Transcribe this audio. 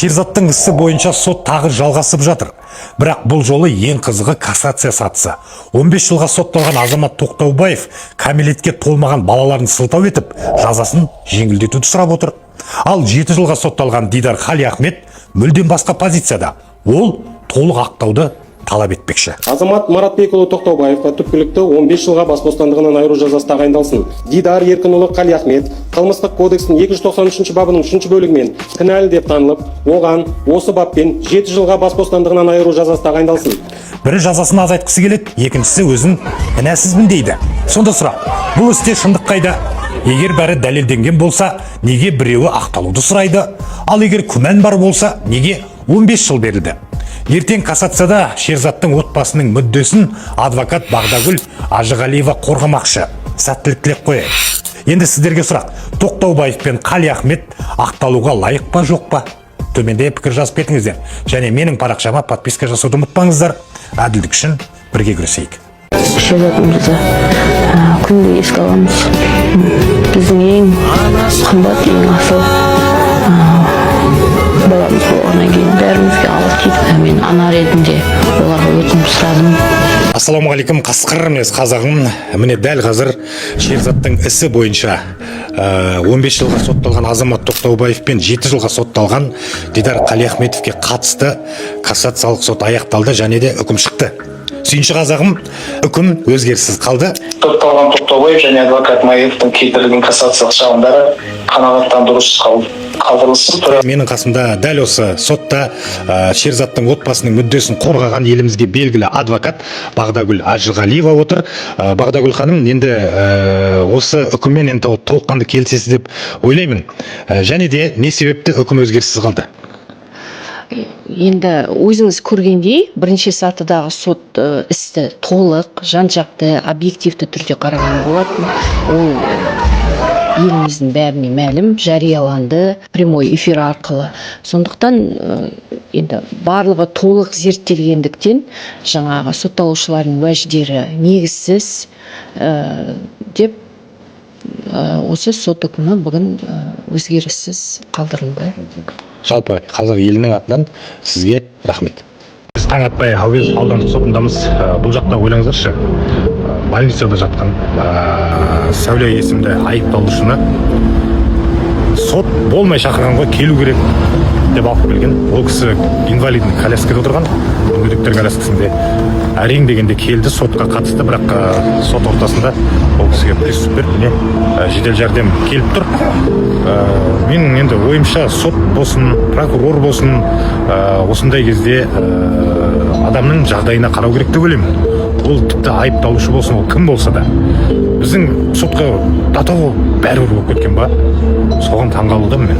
Шерзаттың ісі бойынша сот тағы жалғасып жатыр. Бірақ бұл жолы ең қызығы – кассация сатысы. 15 жылға сотталған Азамат Тоқтаубаев кәмелетке толмаған балаларын сылтау етіп, жазасын жеңілдетуді сұрап отыр. Ал 7 жылға сотталған Дидар Қалиахмет мүлдем басқа позицияда. Ол толық ақтауды талап етпекші. Азамат Маратбекұлы Тоқтаубаевқа түпкілікті 15 жылға бас бостандығынан айыру жазасы тағайындалсын. Дидар Еркінұлы Қалиахмет Қылмыстық кодекстің 293 бабының 3 бөлігімен кінәлі деп танылып, оған осы баппен 7 жылға бас бостандығынан айыру жазасы тағайындалсын. Бірі жазасын азайтқысы келеді, екіншісі өзін кінәсізбін дейді. Сонда сұрақ: бұл істе шындық қайда? Егер бәрі дәлелденген болса, неге біреуі ақталуды сұрайды? Ал егер күмән бар болса, неге 15 жыл берілді? Ертең кассацияда Шерзаттың отбасының мүддесін адвокат Бағдагүл Ажығалиева қорғамақшы. Сәттілік тілеп қояйық. Енді сіздерге сұрақ: Тоқтаубаев пен Қалиахмет ақталуға лайық па, жоқ па? Төменде пікір жазып кетіңіздер және менің парақшама подписка жасауды ұмытпаңыздар. Әділдік үшін бірге күресейік. Шерзатымызды күнде еске аламыз. Біздің ең қымбат, ең асыл баламыз болғаннан кейін бәрімізге ауыр тиді. Мен ана ретінде оларға өтініп сұрадым. Ассалаумағалейкум, қасқыр мінез қазағым! Міне, дәл қазір Шерзаттың ісі бойынша 15 жылға сотталған Азамат Тоқтаубаев пен 7 жылға сотталған Дидар Қалиахметовке қатысты кассациялық сот аяқталды және де үкім шықты. Сүйінші, қазағым, үкім өзгеріссіз қалды. Сотталған Тоқтаубаев және адвокат Маевтың келтірілген кассациялық шағымдары қанағаттандырусыз қалдырылсын. Менің қасымда дәл осы сотта Шерзаттың отбасының мүддесін қорғаған елімізге белгілі адвокат Бағдагүл Әжіғалиева отыр. Бағдагүл ханым, енді осы үкіммен енді толыққанды келісесіз деп ойлаймын. Және де не себепті үкім өзгеріссіз қалды? Енді өзіңіз көргендей, бірінші сатыдағы сот істі толық, жан жақты, объективті түрде қараған болатын. Ол еліміздің бәріне мәлім, жарияланды прямой эфир арқылы. Сондықтан енді барлығы толық зерттелгендіктен, жаңағы сотталушылардың уәждері негізсіз деп осы сот үкімі бүгін өзгеріссіз қалдырылды. Жалпы қазақ елінің атынан сізге рахмет. Біз таң атпай Әуезов аудандық сотындамыз. Бұл жақта, ойлаңыздаршы, больницада жатқан Сәуле есімді айыпталушыны сот болмай шақырған ғой, келу керек деп алып келген. Ол кісі инвалидный коляскада отырған, мүгедектер коляскасында. Әрең дегенде келді, сотқа қатысты. Бірақ сот ортасында ол кісіге приступ беріп, міне, жедел жәрдем келіп тұр. Менің енді ойымша, сот болсын, прокурор болсын, осындай кезде адамның жағдайына қарау керек деп ойлаймын. Ол тіпті айыпталушы болсын, ол кім болса да. Біздің сотқа до того бәрібір болып кеткен ба, соған таңғалудамын мен.